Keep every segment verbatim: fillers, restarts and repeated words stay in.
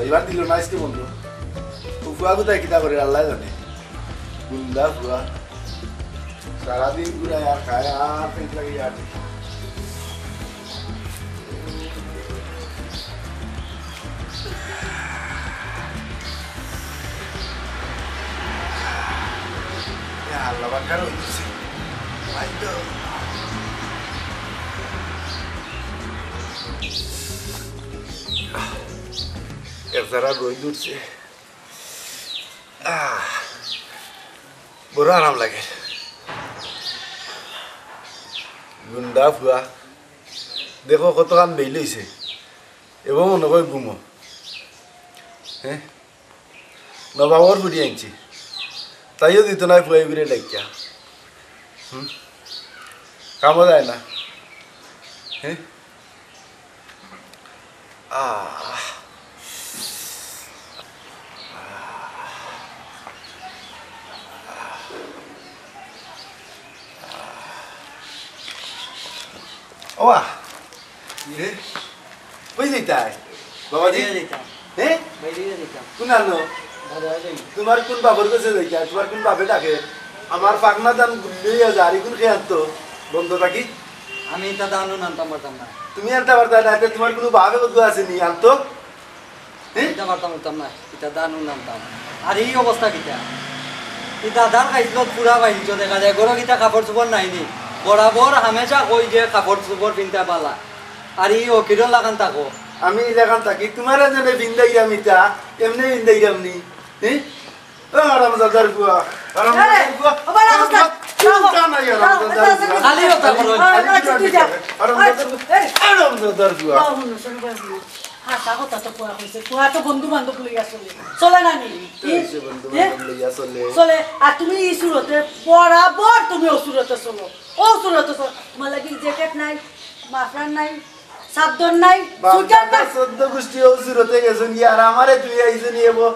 এবার দিল না আজকে বন্ধ। ও ফুয়া কোথায় কিতা করে আল্লাহ জানে। গুন্ডা ফুয়া। সারাদিন ঘুরায় আর খায় আর পেট লাগে আর। এ আল্লাহ বাক্কা রইছে। ভাই তো। এক জারা রইদ উঠছে। আহ, বড় আরাম লাগে। গুন্ডা ফুয়া, দেখো কতখান বেইল অইছে। এবার মনে কয় ঘুমো। হ্যাঁ? নবাবর ফুড়ি আনছি। তাইও দিত না ফুয়া এগুরে ডাকিয়া। হুম? কামও যায় না। হ্যাঁ? আহ। ওয়া। রে, কই যাইতায়? বাবাজি? বাইরে যাইতাম। হ্যাঁ? বাইরে যাইতাম। কোন আনো? বাজারে যাই। তোমার কোন বাপর কাছে যাইতায়? তোমার কোন বাপে ডাকে? আমার পাকনা ধান গুল্লি হইয়া যার, ইগুন কে আনতো? বন্ধ থাকি? আমি ইতা ধানও আনতাম পারতাম না। তুমি আনতে পারতায় না, এতে তোমার কোনো বাপে কত আসেনি, আনতো? হ্যাঁ? ইতা পারতাম পারতাম না, ইতা ধানও আনতাম। আর এই অবস্থা কিতা? ই দাদার খাইছলত পুরা বাইঞ্চ দেখা যায়, ঘরো কিতা কাপড় চোপড় নাই নি? বরাবর হামেশা কই যে কাপড় চোপড় পিনতা বালা। আর ই অকিরর লাখান থাকো। আমি ই লাখান থাকি, তোমারে যেনে পিন্দাইরাম ইতা, এমনে পিন্দাইরাম নি। হ্যাঁ? ও হারামজাদার ফুয়া, হারামজাদার ফুয়া, ও বাবা, রাখো, হারামজাদা, রাখো, তুমি জানাই রাখো, হারামজাদার ফুয়া। খালি কথা বলো। আরে, আরে, তুই যা। হারামজাদার ফুয়া, এই। হারামজাদার ফুয়া। বাবা, হুনো, শোনো, বাবা, হুনো। হাছা কথা তো ফুয়া কইছে, ফুয়া তো বন্ধু বান্ধব লইয়া চলে। চলে না নি? তো এই যে বন্ধু বান্ধব লইয়া চলে। চলে। আর তুমি ই সুরতে, বরাবর তুমি ও সুরতে চলো। ও সুরতে চলো। তোমার লাগি জ্যাকেট নাই, মাফলার নাই, চাদর নাই, বাপ সুইটার দাদা নাই। চোদ্দ গোষ্ঠী ও সুরতে গেছইন গি, আর আমারে তুই আইছইন গি এবো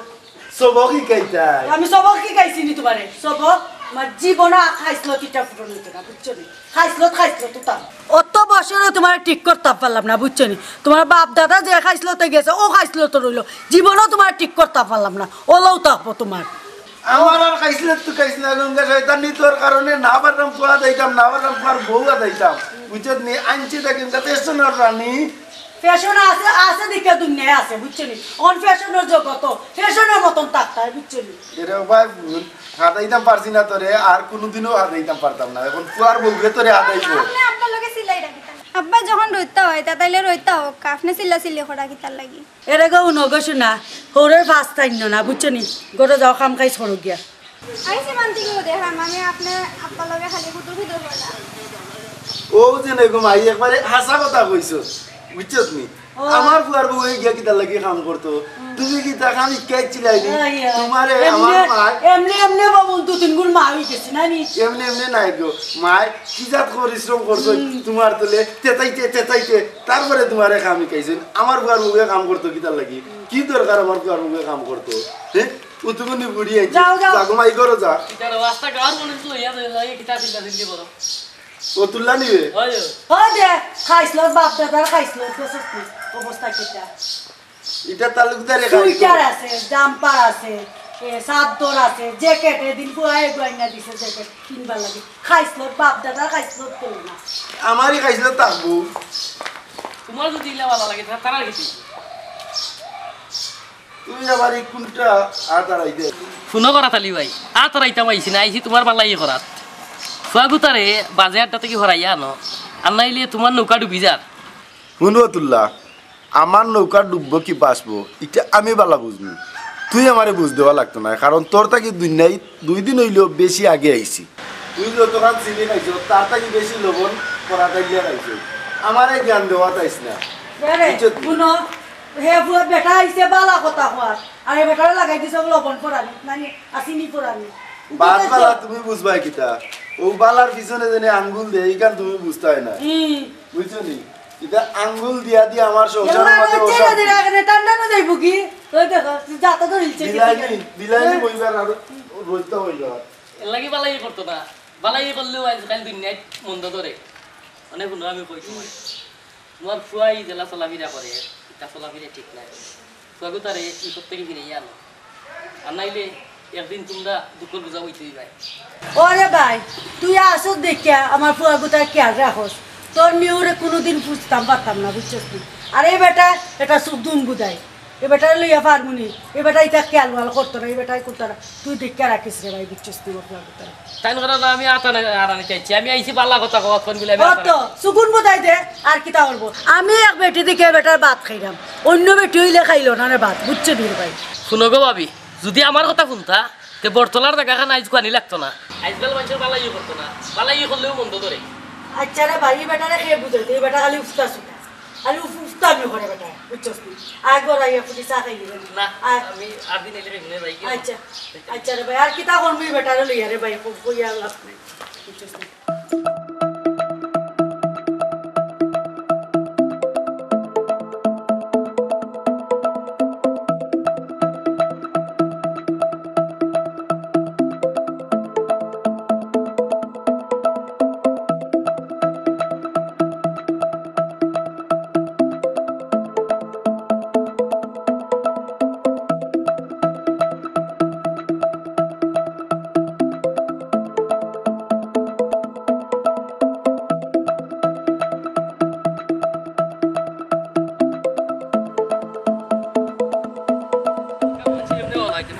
সবক শিকাইতায়। আমি সবক শিকাইছি নি তোমারে? সবক? আমার জীবনে আর খাইছলত ইটা পূরণ অইতো না, বুঝছো নি? খাইছলত, খাইছলত তো তার। অত বছরে তোমারে ঠিক করতাম পারলাম না, বুঝছো নি? তোমার বাপ দাদা যে খাইছলতে গেছে, ও খাইছলত রইলো। জীবনেও তোমারে ঠিক করতাম পারলাম না। ওলাও তো আপো তোমার। আমার আর খাইছলত তো খাইছ না, গঙ্গা শয়তান নি, তোর কারণে না পারলাম ফুয়া দিতাম, না পারলাম ফুয়ার বউ দিতাম। বুঝছত নি? আনছি তা কিন্তু ফ্যাশনর রানী। ফ্যাশন আছে, আছে দেখে দুনিয়ায় আছে, বুঝছো নি? অন ফ্যাশনর জগত, ফ্যাশনর মতন থাকতায়, বুঝছো নি? এরে ভাই, হুন, হাতাইতাম পারছি না তোরে, আর কোনোদিনও হাতাইতাম পারতাম না। এখন ফুয়ার বউয়ে তোরে হাতাইবো। আপনে আব্বার লগে চিল্লাইরা কিতা? আব্বা যখন রইতা অয়, তা তাইলে রইতা অউক, আপনে চিল্লাচিল্লি করা কিতার লাগি? এরে গো, হুনো গো শুনা, হউরর ফাস টাইনো না, বুঝছো নি? ঘরো যাও, কাম কাজ করো গিয়া। আইছি মানতে কি দেখাম, আমি আপনে আব্বার লগে খালি হুদুর হুদুর করলাম। ও যে নে গো মাই, একবারে হাছা কথা কইছস, বুঝছস নি? ও। আমার ফুয়ার বউয়ে গিয়া কিতার লাগি কাম করতো? হুম। তুমি কিতা কাম শিখাইছিলায় নি? আইয়া। তোমারে এমনে, আমার মায় এমনে, এমনে বাবু দু তিন গুণ মা অই গেছি না নি? এমনে এমনে নায় গো, মায় কি জাত পরিশ্রম করছইন হুম। তোমার তলে, তেতাইতে, তেতাইতে, তারপরে তোমারে কাম শিখাইছইন। আমার ফুয়ার বউয়ে কাম করতো কিতার লাগি? কি দরকার আমার ফুয়ার বউয়ে কাম করতো? হ্যাঁ? উতুগুনি বুড়ি আইছে। যাও, যাও। যা গো মাই, ঘরো যা। ইতার রাস্তা গার মনে তো ইয়া যায়, ইয়া কিতা চিল্লা চিল্লি করো। ও তুল্লা নিবে? হয়। হয় দে, খাইছলত বাপ দাদার খাইছলত, দেখছস নি? অবস্থা কিতা? ইটা তালুকদারে খাইছে। সুইটার আছে, জাম্পার আছে, এ, চাদর আছে, জ্যাকেট, এদিন ফুয়ায় গয়না দিছে জ্যাকেট কিনবার লাগি। খাইছলত বাপ দাদার খাইছলত পেল না। আমারই খাইছলত থাকবো। তোমার যদি ইলা ভালা লাগে, তা-, তারার কি? তুমি আবার এই কোনটা আত আড়াইতে? হুনো করাত আলী ভাই, আত আড়াইতাম আইছি না, আইছি তোমার বালাই করাত। ফুয়াগুতারে বাজে আড্ডা থাকি হরাইয়া আনো, আর নাইলে তোমার নৌকা ডুবি যার। হুনো তুল্লা, আমার নৌকা ডুববো কি বাঁচবো, ইটা আমি বালা বুঝমু। তুই আমারে বুঝ দেওয়া লাগতো না, কারণ তোর থাকি দুনিয়ায় দুই দিন অইলেও বেশি আগে আইছি। তুই যতখান চিনি খাইছস, তার থাকি বেশি লবণ করাত আইলে খাইছস। আমারে জ্ঞান দেওয়াত আইস না। এরে, বুঝছত নি? হুনো, হে ফুয়া বেটা আইছে, বালা কথা কওয়ার। আর হে বেটারে লাগাই দিছে লবণ পরানি, মানে, আর চিনি পরানি। বাদ বালা তুমি বুঝবায় কিতা? ও বালার পিছনে যেনে আঙ্গুল দেয়, ইখান তুমি বুঝতায় না। হুম। বুঝছো নি? ইটা আঙ্গুল দিয়া দিয়া আমার সংসারর মাঝে অশান্তি। ঠান্ডা না যাইবো কি? ওই দেখো, যাতা ধরিলছে কি? বিলাইনি, বিলাইনি হ্যাঁ। বইবার আর রইতে হইল আর। এর লাগি বালাই করতো না। বালাই করলেও আজকাল দুনিয়াত মন্দ ধরে। মানে, হুনো, আমি কই তোমারে। তোমার ফুয়ায় যেলা চলাফিরা করে, ইটা চলাফিরা ঠিক নায়। ফুয়াগুতারে ই করতে কি ফিরে আনো, আর নাইলে একদিন তুমরা দুঃখর বুঝা অইতে অইবায়। ওরে ভাই, তুই আসত দেখিয়া আমার ফুয়াগুতার খেয়াল রাখস। তোর মেয়েরে কুনুদিন বুঝতাম পারতাম না, বুঝছস তুই। আর এই বেটা, এটা সুখ দুন বুঝায়। এ বেটারে লইয়া পারমুনি, এ বেটা ইতা খেয়াল ওয়াল করতো না, এ বেটায় করতো না। তুই দেখিয়া রাখিস রে ভাই, বুঝছস তুই ওর কথা। তাই না, না, আমি আতা না, আড়ানি চাইছি। আমি আইছি বালা কথা কওয়া, কোন বিলে আমি ও আতা তো, না। সুগুন বুঝাই দে, আর কিতা করবো? আমি এক বেটি দেখে এ বেটার ভাত খাইলাম, অন্য বেটি অইলে খাইলো না রে ভাত, বুঝছো বীর ভাই? হুনো গো ভাবি, যুদি আমার কথা হুনতা, তে বটতলার জাগাখান আইজ কুয়ানি লাগতো না। আইজকাল মানষর বালাইও করতো না, বালাইও করলেও মন্দ ধরে। আচ্ছা রে ভাই, ই বেটারে কে বুঝাইতে? ই বেটা খালি উফতা সুতা। আরে উফ, উফতা আমি করে বেটা, বুঝছস তুই? আয় ঘর আইয়া ফুটি চা খাই দিবেন। না, আয়। আমি আর দিন এলে খাইবো না, যাই গিয়া। আচ্ছা, আচ্ছা রে ভাই, আর কিতা করবি ই বেটারে লইয়া রে ভাই, কইয়া লাভ নাই, বুঝছস তুই?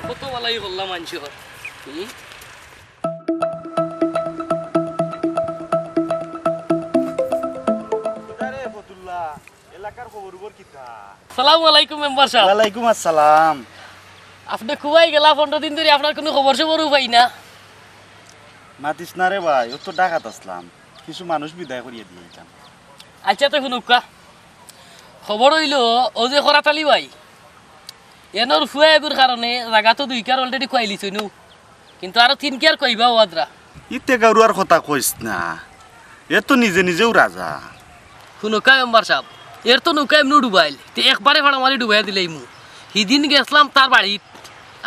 কত বালাই করলাম মানষর। হুম? কিতা রে ফতুল্লা, এলাকার খবর উবর কিতা? সালামু আলাইকুম মেম্বার সাব। ওয়ালাইকুম আসসালাম। আপনে কুবাই গেলা পনরো দিন ধরি, আপনার কুনু খবর সবরও পাই না। মাতিস না রে ভাই, অউ তো ঢাকাত আছলাম, কিছু মানুষ বিদায় করিয়া দিয়া আইতাম। আচ্ছা, তে হুনুক্কা, খবর অইলো, অউ যে করাত আলী ভাই, এনর ফুয়া এগুর কারণে জাগা তো দুই কিয়ার already খুয়াইলিছইন নু, কিন্তু আরো তিন কিয়ার খুয়াইবা অউ আদ্রা। ইতে গাউরুয়ার কথা কইস না, এ তো নিজে নিজেউ রাজা। হুনুক্কা মেম্বার সাব, এর তো নৌকা এমনেউ ডুবাইল, তে একবারে ফাড়া মারি ডুবাইয়া দিলাইমু। হিদিন গেছলাম তার বাড়িত,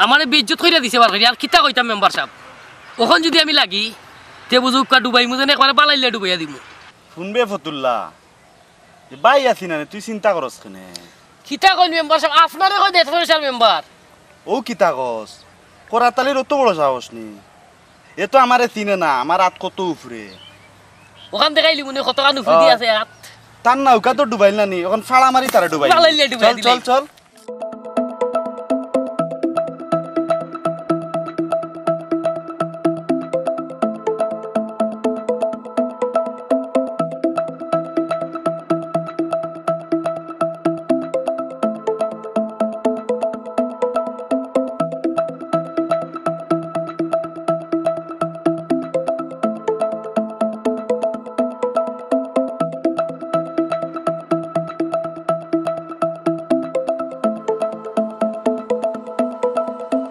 আমারে বেইজ্জত করিয়া দিছে বার করি, আর কিতা কইতাম মেম্বার সাব। অখন যুদি আমি লাগি, তে বুঝুক্কা ডুবাইমু যেন একবারে বালাইল্লা ডুবাইয়া দিমু। হুনবে ফতুল্লা, এ ভাই আছি না রে, তুই চিন্তা করস কেনে? কিতা কইন মেম্বার সাব, আপনারে কই দেড় পয়সার মেম্বার। অউ কিতা কস? করাত আলীর অত বড় সাহস নি? এ তো আমারে চিনে না, আমার আত কত উফরে। অখান দেখাইলি মনে কতখান উফরে দি আছে আত। তার নৌকা তো ডুবাইল না নি, অখন ফাড়া মারি তারে ডুবাইল। বালাইল্লা ডুবাইয়া দিলে। চল, চল, চল।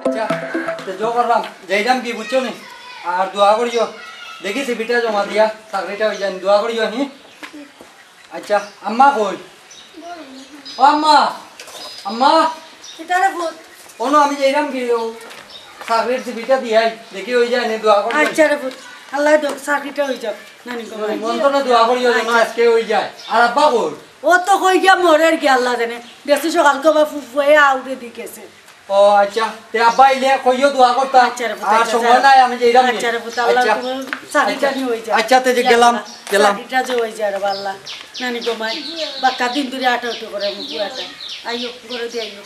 আচ্ছা, তে জো করলাম, যাইরাম কি বুঝছো নি? আর দোয়া করিও, দেখি সিভিটা জমা দিয়া চাকরিটা অই যায়, দোয়া করিও নি। আচ্ছা, আম্মা কই? ও আম্মা, আম্মা। কিতা রে পুত? অনো আমি যাইরাম কি, অউ চাকরির সিভিটা দিয়াই, দেখি অই যায় নি, দোয়া করিও। আচ্ছা রে পুত, আল্লায় দেউক, চাকরিটা অই যাউক, নানি গো। মন তো না দোয়া করিও যেন আচ্ছা। আজকে অই যায়। আর আব্বা কই? অউ তো কই গিয়া মরের গিয়া আল্লা জানে। দেখছি সকালকু আবার ফু-, ফুয়ে আউরে দি গেছে। ও আচ্ছা, তে আব্বা আইলে কইও দোয়া করতা। আচ্ছা রে পুত, আর আচ্ছা, সময় যা। নাই, আমি যাইরাম নি। আচ্ছা রে পুত, আল্লাহ আচ্ছা। তুমি চাকরিটা আচ্ছা। নিয়ে অই যা। আচ্ছা, তে যে গেলাম, আল্লাহ, গেলাম। চাকরিটা যে অই যা রে আল্লাহ। নানি গো মাই, বাক্কা দিন ধরি আটাউটি করে মুখ আটা। আইও, ঘরে দি আইও।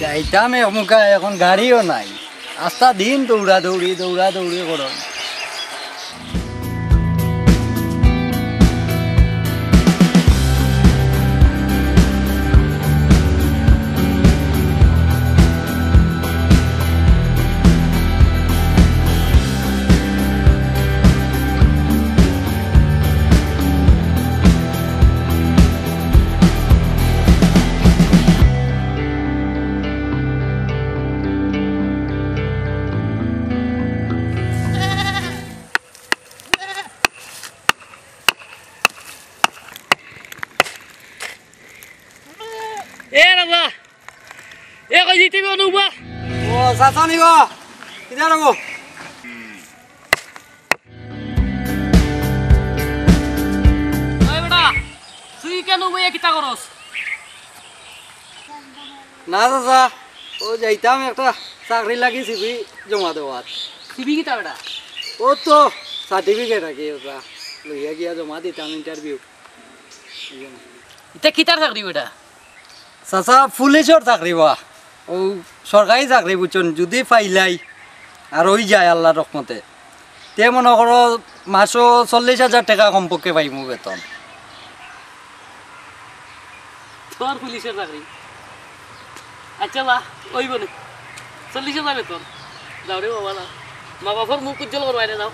যাইতাম এক মুখা, এখন গাড়িও নাই। আস্তা দিন দৌড়াদৌড়ি, দৌড়াদৌড়ি করো। নুবা। ও, চাচা নি গো? কিতা রে গো? ওই বেটা, তুই কেনে বইয়া কিতা করস? না চাচা, ও যাইতাম একটা চাকরি লাগি সিভি জমা দেওয়াত। সিভি কিতা বেটা? ও তো সার্টিফিকেট আর কি, ওটা লইয়া গিয়া জমা দিতাম ইন্টারভিউ। ইতা কিতার চাকরি বেটা? চাচা, পুলিশর চাকরি বা। ও সরকারি চাকরি বুঝছইন, যুদি পাইলাই আর অই যায় আল্লার রহমতে, তে মনো করো মাসো চল্লিশ হাজার টেকা কমপক্ষে পাইমু বেতন। তোর পুলিশর চাকরি? আচ্ছা বা, অইবো নে। চল্লিশ হাজার বেতন। যাও রে বাবা, যাও। মা বাপর মুখ উজ্জ্বল করো, আরে যাও।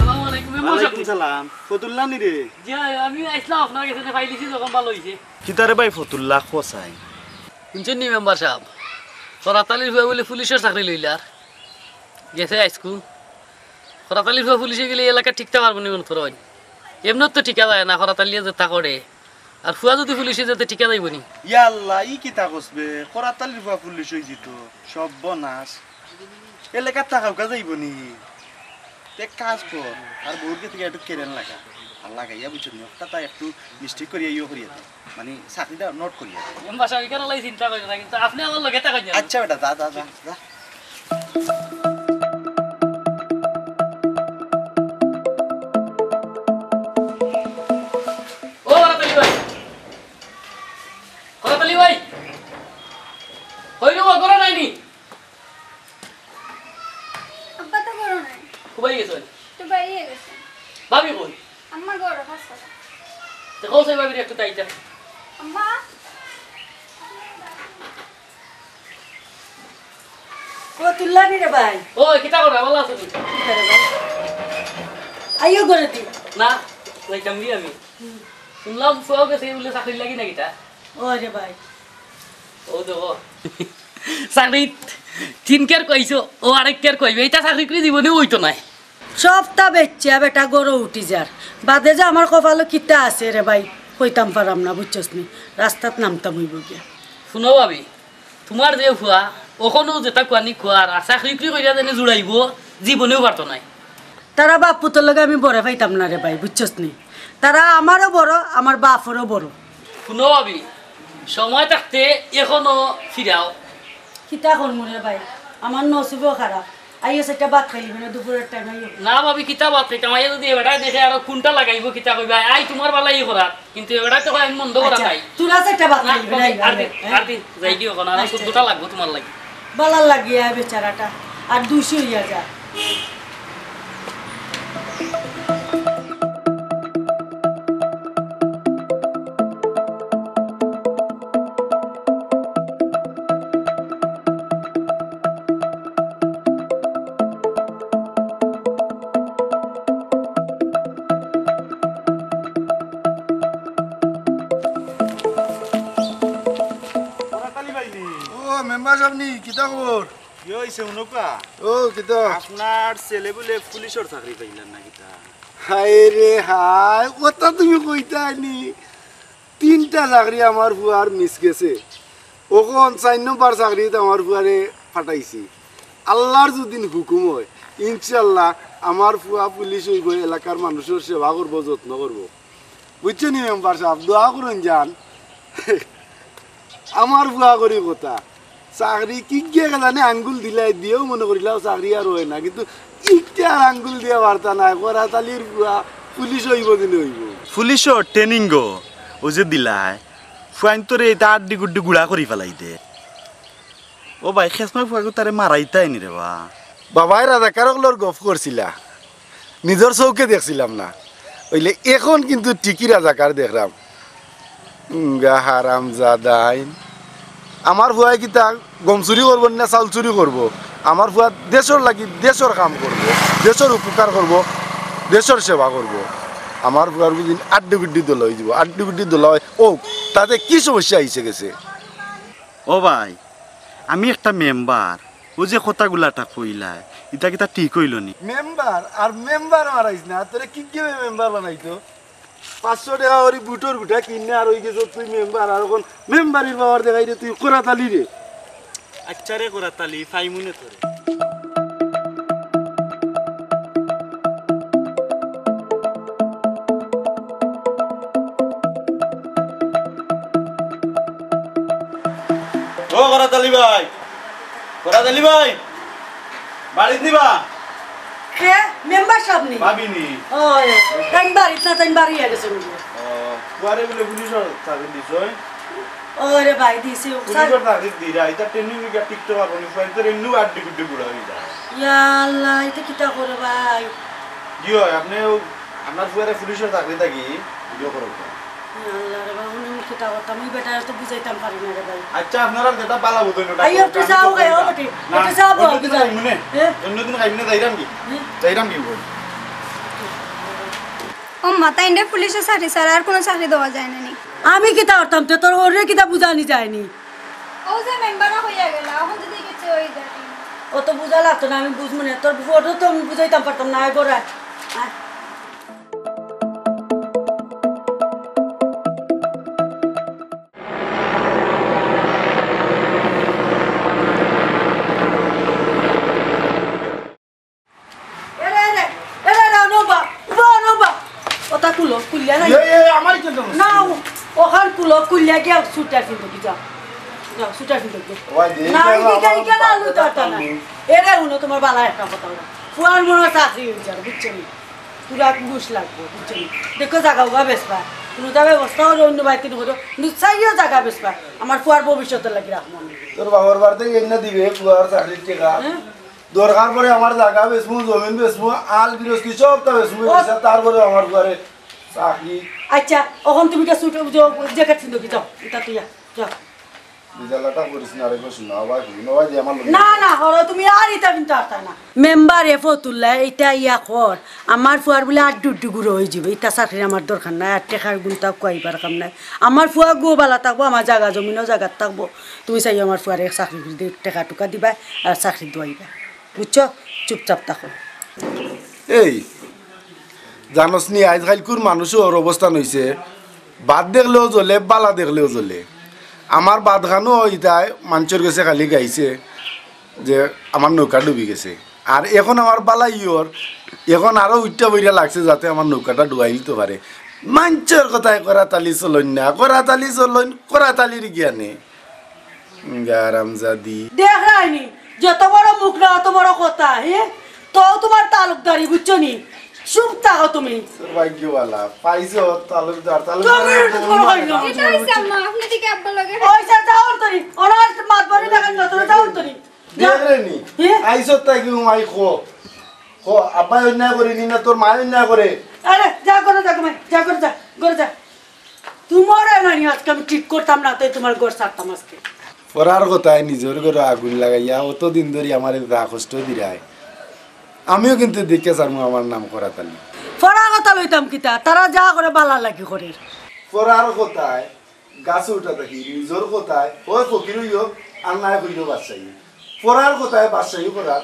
আসসালামু আলাইকুম, মেম্বার সাব। ওয়ালাইকুম সালাম। ফতুল্লা নি রে? জি, আমি আইছলাম আপনার গেছে, পাইলিছি যখন ভালা অইছে। কিতা রে ভাই ফতুল্লা, কও চাই। হুনছইন নি মেম্বার সাব, করাত আলীর ফুয়ায় বুলে পুলিশর চাকরি লইলার, গেছে হাইস্কুল। করাত আলীর ফুয়া পুলিশে গেলে এলাকা টিকতা পারবো নি মনো করইন? এমনে তো টিকা যায় না, করাত আলীয়ে যেতা করে। আর ফুয়া যুদি পুলিশে যায় তে টিকা যাইবো নি? ইয়া আল্লাহ, ই কিতা কস বে? করাত আলীর ফুয়া পুলিশ অইযিতো, সর্বনাশ। এলাকাত থাকাউকা যাইবো নি? তে এক কাজ কর, আর বউর গেছে গিয়া একটু কেরেন লাগা। আর লাগাইয়া বুঝছস নি, অখটা তাই একটু মিষ্টি করিয়া ইয়ে করিয়া দে। মানে, চাকরিটা নোট করিয়া দে। মেম্বার সাব, ইখান লাগি চিন্তা করিও না, কিন্তু আপনে আমার লগে থাকইন যেন। আচ্ছা বেটা, যা, যা, যা, যা। ও, করাত আলী ভাই। করাত আলী ভাই। কই রে, ও ঘরো নাই নি? আব্বা তো ঘরো নাই। কই গেছইন? তো বাইরে গেছে। ভাবি কই? আম্মা ঘরো, পাঁচ টাকা। তো কও চাই ভাবিরে একটু তাইতা। আম্মা। ও, তুললা নি রে ভাই? ও, কিতা করো? ভালা আছো নি? কিতা রে ভাই? আইও ঘরে দি। না, যাইতাম নি আমি। হুম। হুনলাম ফুয়াও গেছে, বুলে চাকরির লাগি না কিতা? ও রে ভাই। ও দেখো। চাকরিত তিন কের কইছো, ও আরেক কের কইবে। ইতা চাকরি করি জীবনেও অইতো নায়। সবতা বেচিয়া বেটা ঘরো উঠি যার। বাদে যে আমার কপালো কিতা আছে রে ভাই, কইতাম পারাম না, বুঝছস নি? রাস্তাত নামতাম অইবো গিয়া। হুনো ভাবি, তুমার যে ফুয়া, অখনও যেতা কুয়ানি কুয়ার, আর চাকরি উকরি করিয়া যেনে জুড়াইবো, জীবনেও পারতো নায়। তারা বাপ পুতর লগে আমি বরে পাইতাম না রে ভাই, বুঝছস নি? তারা আমারও বড়, আমার বাপরও বড়। হুনো ভাবি, সময় থাকতে অখনো ফিরাও। কিতা করমু রে ভাই, আমার নসিবও খারাপ। আইও চাইরটা ভাত খাইলিবে না, দুপুরর টাইম আইও। না ভাবি, কিতা ভাত খাইতাম? আইয়া যুদি এ বেটায় দেখে আরো কুনটা লাগাইবো, কিতা কইবা? আই তুমার ভালাই করাত, কিন্তু এ বেটায় তো কয় আমি মন্দ করাত আই। তোরা চাইরটা ভাত খাইলিবে না, আর দিন, আর দিন, যাই দিও, কারণ আরো আচ্ছা। চৌদ্দটা লাগবো তুমার লাগি। বালার লাগি আয় বেচারাটা, আর দুইশো অইয়া যা। ও, মেম্বার সাব নি, কিতা খবর? কি অইছে, হুনউক্কা? ও, কিতা? আপনার ছেলে বুলে পুলিশর চাকরি পাইলার না কিতা? হায় রে হায়, অতা তুমি কইতায় নি? তিনটা চাকরি আমার ফুয়ার মিস গেছে। অখন চাইর নম্বর চাকরিত আমার ফুয়ারে পাঠাইছি। আল্লার যুদি হুকুম অয়, ইনশাআল্লাহ আমার ফুয়া পুলিশ অইবো, এলাকার মানুষর সেবা করবো, যত্ন করবো। বুঝছো নি মেম্বার সাব, দোয়া করইন যান। আমার ফুয়া করি কথা, চাকরি কিগিয়ে জানে আঙ্গুল দিলাই দিয়াও মনে করিলাও চাকরি আর অয় না, কিন্তু ইটার আঙ্গুল দিয়া বার্তা নাই, করাত আলীর ফুয়া পুলিশ অইবো দিনে অইবো। পুলিশর ট্রেনিং গো, অউ যে দিলায়, ফুয়াইন্তরে ইতা আড্ডি গুড্ডি গুড়া করি ফালাই দে। ও ভাই, খেসময় ফুয়াগু তারে মারাইতায় নি রে বা। বাবায় রাজাকার অকলর গফ করছিলা, নিজর চউখে দেখছিলাম না, অইলে অখন কিন্তু ঠিকই রাজাকার দেখরাম। উঙ্গা হারামজাদাইন। আমার ফুয়ায় কিতা গম চুরি করবো না চাউল চুরি করবো? আমার ফুয়া দেশর লাগি দেশর কাম করবো, দেশর উপকার করবো, দেশর সেবা করবো। আমার ফুয়ার বুঝিন আড্ডি গুড্ডি দলা অই যিবো, আড্ডি গুড্ডি দলা অই। ও, তাতে কি সমস্যা আইছে গেছে? ও ভাই, আমি একটা মেম্বার, ও যে কথাগুলাটা কইলায়, ইতা কিতা ঠিক অইলো নি? মেম্বার আর মেম্বার মারাইস না, তোরে কি কেউ মেম্বার বানাইতো? পাঁচশো টেকা করি বুটর গুটা কিনে আর অই গেছো তুই মেম্বার, আর অখন মেম্বারির পাওয়ার দেখাইরে তুই করাতালি রে। আচ্ছা রে করাতালি, ফাইমুনে তোরে। ও করাতালি ভাই, করাতালি ভাই, বাড়িত নিবা? কে? মেম্বার সাব নি? ভাবি নি? ওই, তাইন বাড়িত না, তাইন বাড়ি গেছে নি? ও, ফুয়ারে বুলে পুলিশর চাকরি দিছইন? ওরে ভাই, দিছে, ও স্যার। পুলিশর চাকরি দিরা, ইতা ট্রেনিং দিকে টিকতে পারবো নি, ফুয়াইন্তর এমনিউ আড্ডি গুড্ডি বুড়া অই যায়। ইয়া আল্লাহ, ইতা কিতা করে ভাই? জি অয়, আপনে ও, আপনার ফুয়ারে পুলিশর চাকরি থাকি ইয়ে করো। ইয়া আল্লাহ রে ভাই, উনি মুখে তা কথা, আমি বেটারে তো বুঝাইতাম পারি না রে ভাই। আচ্ছা, আপনারা যেটা বালা বুঝইন ওটা আই, করুন, একটু আমি যাও তো গে, ও করতাম। বেটি, না, একটু যাও, অন্য দিন বুঝাও। খাইমুনে। হ্যাঁ? অন্য দিন খাইমুনে যাইরাম কি? হ্যাঁ? যাইরাম কি বল? ও মা, তাইনরে পুলিশর চাকরি ছাড়া আর কুনু চাকরি দেওয়া যায় না নি? আমি কিতা করতাম? তে তোর ওরে কিতা বুঝানি যায়নি? ও যে মেম্বারও হইয়া গেল, এখন যদি কিছু হয়ে যায়। অত বুঝা লাগতো না, আমি বুঝমু না। তোর ওরে তো আমি বুঝাইতাম পারতাম না, আয় ঘরে আয়। আয়। এরে, এরে, এরে, এরে, অনুবা, উবা, অনুবা। ওটা খুলো, খুলিয়া নাই। এ, এ, আমার ইজ্জত নষ্ট। না, ও-, ওখান খুলো, খুলিয়া গিয়া সুটার ফিন্দো কি যাও। যাও, সুটার ফিন্দো কি। ওই যে, না, এই এই যে, খেলা এই খেলা আমার আলু তো আটা না। নেই। এরে, উনো তোমার বালা একটা কথা বলো। ফুয়ার মনে হয় চাকরি হয়ে যাবে, বুঝছো নি? পুরা ঘুষ লাগবো, বুঝছো নি? দেখো, জাগা উগা বেচবা। কোনো তা ব্যবস্থা হলো অন্য বাড়িতে নি করো। কিন্তু চাইও জাগা বেচবা। আমার ফুয়ার ভবিষ্যতের লাগি রাখবো আমি। তোর বাবার বাড়িতে এনে দিবে, ফুয়ার চাকরির টেকা। হ্যাঁ? দরকার পড়ে আমার জাগা বেচমু, জমিন বেচমু, আল গিরস্তি সবটা বেচমু, ও। বেচা তারপরে আমার ঘরে চাকরি। আচ্ছা, অখন তুমি কে ছুটো, যে, জ্যাকেট ফিন্দো কি, যাও, এটা তুই যা, যাও। বিজালাটা করিস না রে, করিস না, আবার কি, নয় যে আমার লগে। না, না, হরো তুমি আর ইটা ফিনতে পারতায় না। মেম্বার এ ফতুল্লা, ইটা ইয়া কর, আমার ফুয়ার বুলে আড্ডি উড্ডি গুঁড়ো হয়ে যাবে, ইটা চাকরির আমার দরকার নাই, আর টেকার গুণটা কুয়াইবার কাম নাই। আমার ফুয়া গো বালা থাকবো, আমার জাগা জমিনও জাগাত থাকবো, তুমি চাইও আমার ফুয়ারে চাকরি করে দিয়ে টেকা টুকা দিবা আর চাকরি দুয়াইবা। বুঝছো? চুপচাপ থাকো। এই, জানোস নি, আইজকাইলকুর মানুষর অবস্থান অইছে, বাদ দেখলেও জ্বলে, বালা দেখলেও জ্বলে। আমার বাদ খানো ইতায় মানষর গেছে খালি গাইছে যে আমার নৌকা ডুবি গেছে। আর এখন আমার বালাই অর, এখন আরো উঠা বইরা লাগছে যাতে আমার নৌকাটা ডুবাই দিতে পারে। মানষর কথায় করাতালি চলইন না, করাতালি চলইন, করাতালির জ্ঞানে। হারামজাদি। দেখরায়নি, যত বড় মুখ না, অত বড় কথা, হে? তো তোমার তালুকদারি, বুঝছো নি? চুপ থাকো তুমি। তোর ভাগ্য বালা, পাইছো তালুকদার, তালুকদার তুমি একটু বড় ভাই না। এটা হইছে আম্মা, আপনি দিকে আব্বা লগে। ওই যে যাও তো নি, ওনার মাত বড় দেখান না, তোরা যাও তো নি। দেখরে নি, হে? আইছো তাই কি মাই খো। খো, আব্বাই অন্যায় করে নি না, তোর মায় অন্যায় করে। আরে, যা করে যা, ঘুমাই, যা করে যা, করে যা। তোমারে নানি আজকে আমি ঠিক করতাম না, তাই তোমার ঘর ছাড়তাম আজকে। পরার কথায় নিজর ঘরে আগুন লাগাইয়া অতদিন ধরি আমারে যা কষ্ট দিরায়, আমিও কিন্তু দেখে ছাড়মু আমার নাম করাতালি। পরার কথা লইতাম কিতা, তারা যা করে বালা লাগি করে। পরার কথায় গাছে উঠা থাকি, নিজর কথায় হয় ফকির হইও আর নাই হইল বাদশাহী। পরার কথায় বাদশাহী করার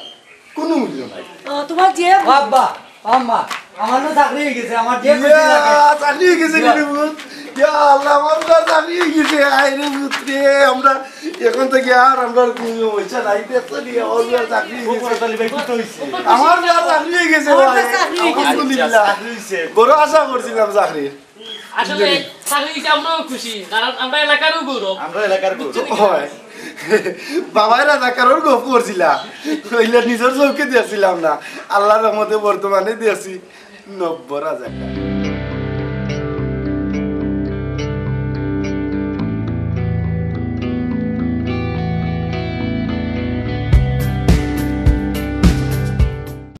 কোনো মূল্য নাই। ও, তোমার যে ও আব্বা, ও আম্মা, আমার না চাকরি হয়ে গেছে, আমার যে খুশি লাগে। ইয়া, চাকরি হয়ে গেছে রে পুত। ইয়া আল্লাহ, আমার না চাকরি হয়ে গেছে। আয় রে পুত রে, আমরা এখন থেকে আর আমরা আর কোনো সমস্যা নাই। দেখছো নি, আমার না চাকরি হয়ে গেছে। করাতালি ভাই, কত হইছে? আমার না চাকরি হয়ে গেছে আমার ভাই। না চাকরি হয়ে গেছে। আলহামদুলিল্লাহ। চাকরি হইছে। বড় আশা করছিলাম চাকরি। আসলে চাকরি হইছে, আমরাও খুশি, কারণ আমরা এলাকারও গৌরব। আমরা এলাকার গৌরব। হয়। বাবায় রাজাকারর গপ করছিলা, কইলে নিজর চোখে দেখছিলাম না, আল্লাহর রহমতে বর্তমানে দেখছি নব্য রাজাকার।